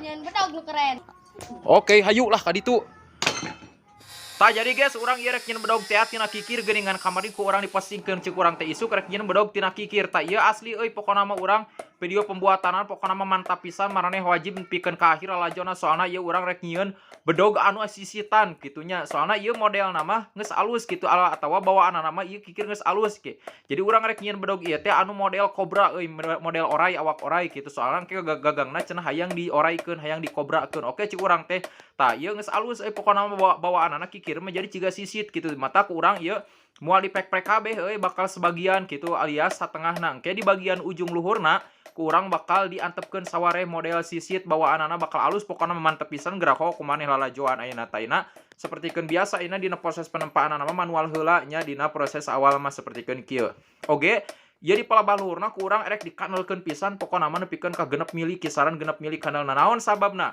Nyieun bedog nu keren. Oke, hayu lah ka ditu. Tah, jadi guys, urang ieu rek nyieun bedog teh tina kikir geuningan. Kamari ku urang dipostingkeun, cek urang teh isuk rek nyieun bedog tina kikir. Tah, ieu asli euy, pokona mah urang video pembuatanan pokona mah mantap pisan. Maraneh wajib pikeun ka akhir lalajona, soalna ieu urang rek nyieun bedog anu sisitan kitu nya. Soalna ieu modelna mah geus alus kitu ala atawa bawaanna mah ieu kikir geus alus ke. Jadi urang rek nyieun bedog ieu teh anu model kobra euy, model orai, awak orai kitu. Soalna ke gagangna cenah hayang dioraikeun, hayang dikobrakeun. Oke, cek urang teh. Tah, ieu geus alus euy, pokona mah bawaanana kikir mah jadi ciga sisit kitu. Mata ku urang ieu moal dipek-pek kabeh euy, bakal sebagian gitu alias satengahna. Engke di bagian ujung luhurna ku urang bakal diantepkeun sawareh model sisit, bawaanana bakal alus, pokona mah mantep pisan. Gerak ku maneh lalajoan ayeuna. Taina sapertikeun biasa ayeuna dina proses penempaanana mah manual heula nya. Dina proses awal mah sapertikeun kieu oge. Jadi palebah luhurna ku urang erek dikanelkeun pisan, pokona mah nepikeun ka 6 mili, kisaran 6 mili kanelna. Naon sababna?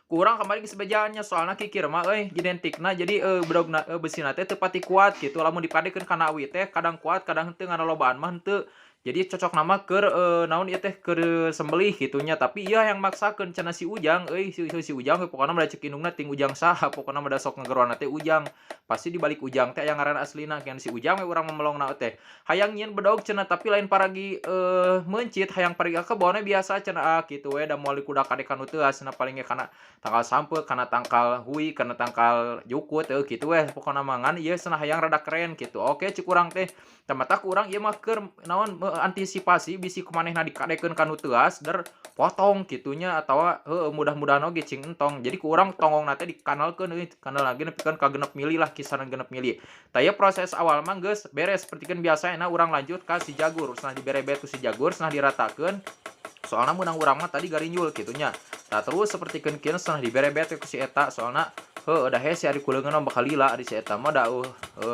Kurang kemarin geus bejaannya, soalna kikir mah euy identikna jadi bedogna besina teh teu pati kuat gitu. Lamun dipadekeun kana awi teh kadang kuat, kadang henteu, ngan lobaan mah henteu. Jadi cocok nama keur naon ieu teh, keur sembelih kitu nya. Tapi ieu yang maksakeun cenah si Ujang euy, si Ujang pokona mah, cek indungna ting Ujang saha, pokona mah da sok ngageroan teh Ujang, pasti di balik Ujang teh aya ngaran aslina. Kan si Ujang we urang memelongna teh hayang nyieun bedog cenah, tapi lain paragi meuncit, hayang paragi ka kebon biasa cenah. Ah, kitu we da, moal dikudak-kadek kanu teuas cenah, paling ge kana tangkal sampeu, kana tangkal hui, kana tangkal jukut euy, kitu we pokona mah. Ngan ieu cenah hayang rada keren kitu. Oke, cek urang teh. Tah, matak urang ieu mah keur naon, antisipasi bisi kumanehna dikadekeun kanu teuas der potong kitunya atawa heueuh, mudah-mudahan oge cing entong. Jadi ku urang tonggongna teh dikanalkeun euy, kanal lagi nepikeun ka 6 mili lah, kisaran 6 mili. Tah, ieu proses awal mah geus beres. Sapertikeun biasa ayeuna urang lanjut ka si jagur. Cenah diberebet ku si jagur, cenah diratakeun, soalna meunang urang mah tadi garinjul kitu nya. Tah, terus sapertikeun kieu cenah diberebet ku si eta, soalna heueuh da hese ari kuleungeun mah bakal lila. Ari si eta mah da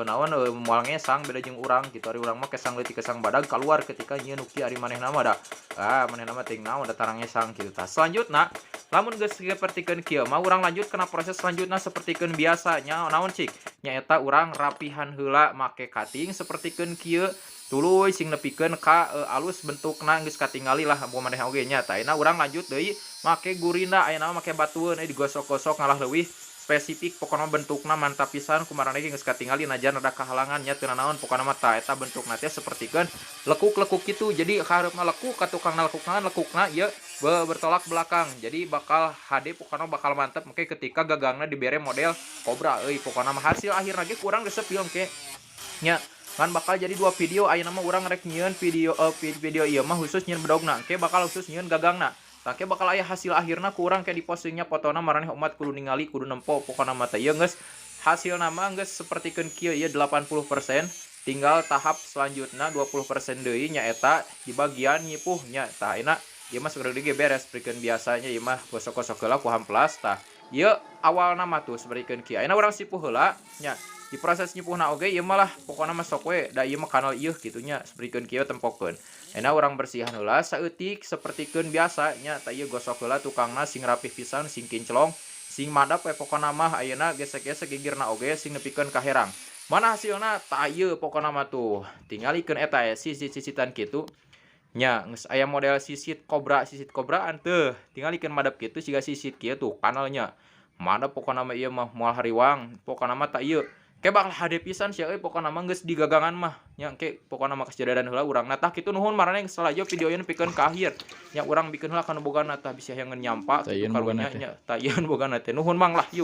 naon moal ngesang, beda jeung urang kitu. Ari urang mah kesang leutik kesang badag keluar ketika nyieun nu kieu. Ari manehna mah da ah manehna mah ting naon da tarang ngesang kitu. Tah, selanjutna lamun geus sapertikeun kieu mah urang lanjut kana proses selanjutna sapertikeun biasa nya. Naon cik? Nyaeta urang rapihan heula make cutting sapertikeun kieu, tuluy sing nepikeun ka alus bentukna. Geus katingali lah ku maneh oge nya. Tah, ayeuna urang lanjut deui make gurinda, ayeuna mah make batueun euy, digosok-gosok ngalah leuwih spesifik. Pokona bentukna mantap pisan, ku maraneh geus katingali, najan rada kahalangan nya teu nanaon pokona mah. Tah, eta bentukna teh sapertikeun lekuk-lekuk kitu, jadi kahareupna lekuk ka tukangna lekukna, lekukna ieu bertolak belakang, jadi bakal HD, pokona bakal mantep engke ketika gagangna dibere model kobra euy. Pokona mah hasil akhirna ge kurang resep ieu engke nya, kan bakal jadi dua video. Ayeuna mah urang rek nyieun video video ieu mah khusus nyieun bedogna, engke bakal khusus nyieun gagangna. Tah, engke bakal aya hasil akhirna ku urang kayak dipostingnya fotona. Maraneh umat kudu ningali, kudu nempo pokona mah. Teh ieu geus hasilna mah geus sapertikeun kieu, ieu 80%, tinggal tahap selanjutnya 20% deui, nyaeta di bagian nyipuhnya. Tah, ayeuna ieu mah segera ge beres. Sapertikeun biasanya ieu mah gosok-gosok heula ku hamplas. Tah, ieu awalna mah tuh sapertikeun kieu. Ayeuna urang sipuh heula nya. Di proses nyipuhna oge ieu mah lah pokona mah sok we da, ieu mah kanal ieu kitu nya. Sapertikeun kieu tempokeun. Ayeuna urang bersihan heula saeutik sapertikeun biasa nya. Tah, ieu gosok heula tukangna sing rapih pisan, sing kinclong, sing madap we pokona mah. Ayeuna gesek-gesek gigirna oge sing nepikeun ka herang. Mana hasilna? Tah, ieu pokona mah tuh tingalikeun eta ya, sisit-sisitan kitu nya, geus aya model sisit kobra, sisit kobraan teuh. Tingalikeun madap kitu siga sisit kieu tuh kanalnya, madap pokona mah. Ieu mah moal hariwang pokona mah. Tah, ieu ke bakal HD pisan sia euy, pokona mah geus digagangan mah nya. Engke pokona mah kasjadadan heula urang. Nah, tah kitu, nuhun maraneh geus lalajo video ieu nepikeun ka akhir nya. Urang bikeun heula kanu bogana, tah bisi hayang nyampa Tah, kitu ieu bogana karunya teh. Nya, tah ieu bogana teh. Nuhun mang lah, yuk.